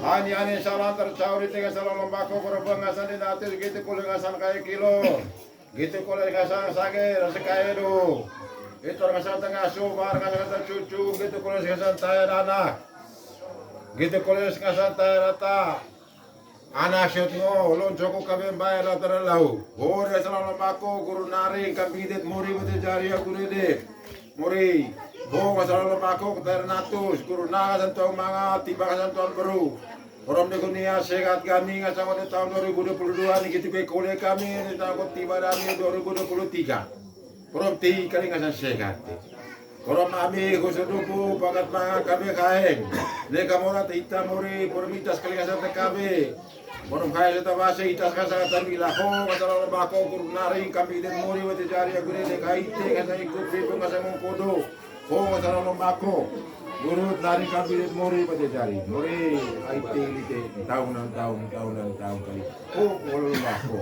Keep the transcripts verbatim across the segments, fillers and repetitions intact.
Ani ani salam tercauri tengah salam lembako berpengasan di natis gitu kuling asan kai kilo. Gitu kuling asan sage rasa kai do. Itu rasa tengah subar rasa cucu gitu kuling asan tayar anak. Gitu kuling asan tayar rata. Anak siot ngo lonco ku kabe mbae la terlau. Bore salam lembako guru naring kambing dit muri bete jari aku dede. Muri, bo masalah lembako ketar natus, guru na santo manga, tiba santo beru. Korom de kunia sehat kami ngasang pada tahun dua ribu dua puluh dua ni gitu ke kole kami ni tahun tiba dami dua ribu dua puluh tiga. Korom ti kali ngasang sehat. Korom ami khusus duku pakat manga kami kaeng. Ne kamora tita muri, korom itas kali ngasang T K B. Monom kai seta base itas kasa kata mila ho kata lalo bako guru naring kami den mori wate jari aku dede kai te kasa ikut pitu kasa mongkodo. Ho kata lalo bako guru naring kami den mori wate jari. Mori ai te lite tahunan tahun tahunan tahun kali. Ho lalo bako.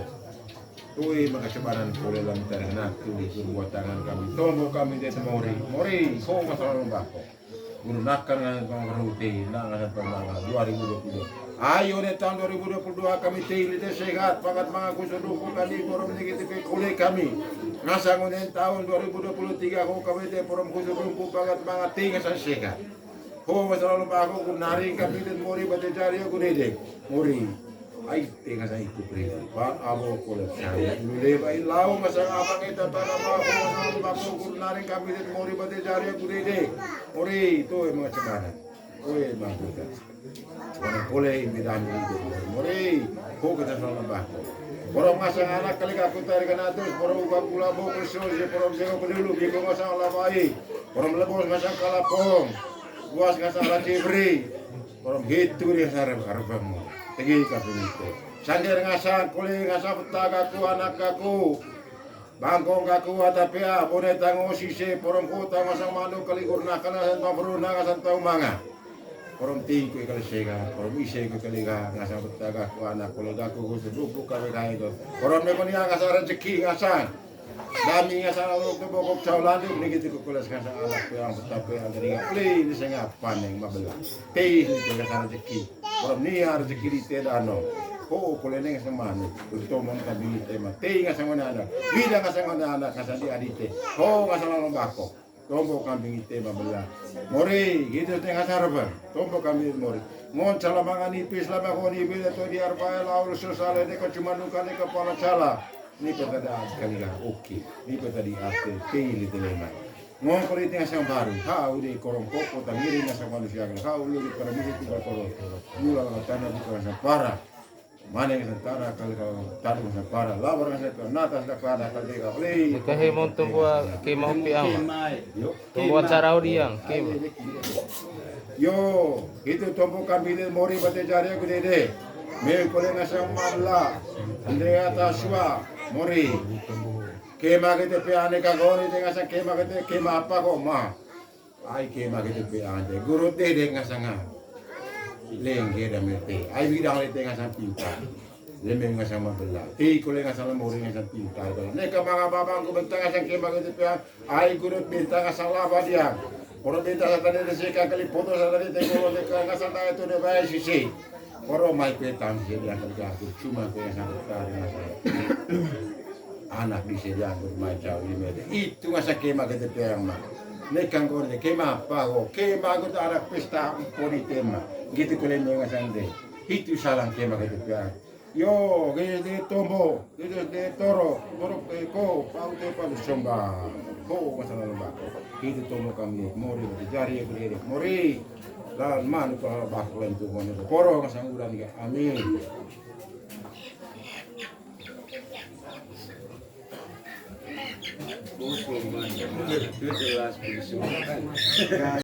Tui maka sebaran kole lam tanah natu di buat tangan kami. Tombo kami den mori. Mori ho kata lalo bako. Guru nakan ngan pang ruti, na ngan pang dua ribu dua puluh dua. Ayo deh tahun dua ribu dua puluh dua kami tei lite sehat, pakat manga kusur duku kami, borom negatif kule kami. Ngasang unen tahun dua ribu dua puluh tiga ho kami te borom kusur duku, pakat manga tei ngasang sehat. Ho masalah lupa aku, guru naring kami dan mori bate jari aku dede. Mori. Ai, te ngasang itu pre. Ba abo kolek saya. Lule ba ilau ngasang apa kita tanah ba, ho ngasang ba, guru naring kami dit mori bate jari aku dede. Mori, itu emang cemana. Oe, emang kita. Orang kole imbi dan itu. Mori, ho kita salah ba. Orang ngasang anak kali aku tarik anak terus, orang uga pula bokol sos, orang sego pelulu, biko ngasang labai. Orang lebos ngasang kalapong. Buas ngasang laki beri. Orang gitu dia sarap arbamu. Tegi kaping itu. Sangger ngasang kuli ngasang peta gaku anak gaku. Bangkong gaku ata pea bone tango sise porong kota ngasang mandu kali gurna kana santa beruna ngasang tau manga. Porong tingku kali sega, porong ise ku kali ga ngasang peta gaku anak kuli gaku kusu dupu kali ga itu. Porong neko nia ngasang rezeki ngasang. Dami ngasang lalu tu bokok cau landu ni gitu ku kulas ngasang anak ku yang peta pea dari ga. Pli ni senga paneng mabelah. Tei ni ngasang rezeki. Orang nia rezeki di te dano. Ho, kole neng semanu. Bertomon kambing di tema. Tei ngasang mana anak. Bida ngasang mana anak. Ngasang di adite. Ho, ngasang lawan bako. Tombo kambing di tema bela. Mori, gitu teh ngasang rebang. Tombo kambing mori. Ngon salamanga nipis lama ho ni beda to di arbae laul sosale deka cuma nuka deka pala cala. Ni peta da kali lah. Oke. Ni peta di ate. Tei di telema. Ngongkol itu ngasang baru, ha, udah korong koko, tangiri ngasang manusia, ha, udah di permisi tiga korong. Mula tanah bukan ngasang para. Mana ngasang tanah, kali kalau tanah ngasang para, labar ngasang tanah, natas dah kada, kali kalau, eh. Ika he montung buat kema upi ama. Yo. Tumbuh acara audiang, kema. Yo, itu tombo kambing mori bate jari aku dede. Me kole ngasang mabla, ande atas sua, mori. Kema kete pe ane kagoni te ngasang kema kete kema apa kok ma. Ai kema kete pe ande guru dede ngasang a. Lengge da mete. Ai bidang lete ngasang pintar. Leme ngasang mabela. Ti kole ngasang lemori ngasang pintar. Neka manga babang ku bentang ngasang kema kete pe ande. Ai guru bentang ngasang laba dia. Poro bentang sa tadi desi kakali foto sa tadi tengok neka ngasang tanya tu de bae sisi. Poro mai kue tang sisi dia kerja aku. Cuma kue ngasang tadi ngasang. Anak di sediang bermain jauh di meja. Itu ngasang kema kete pe ande ma. Nekang kone kema apa ho? Kema kete anak pesta pori tema. Gitu kole ngasang de. Itu salang kema kete pe ande. Yo, gede de tombo, gede de toro, toro pe ko, pau te pa somba. Ko masalah lomba. Gitu tombo kami mori jari aku dede mori. Dan manu pa baklen tu kone poro ngasang udan ga. Amin.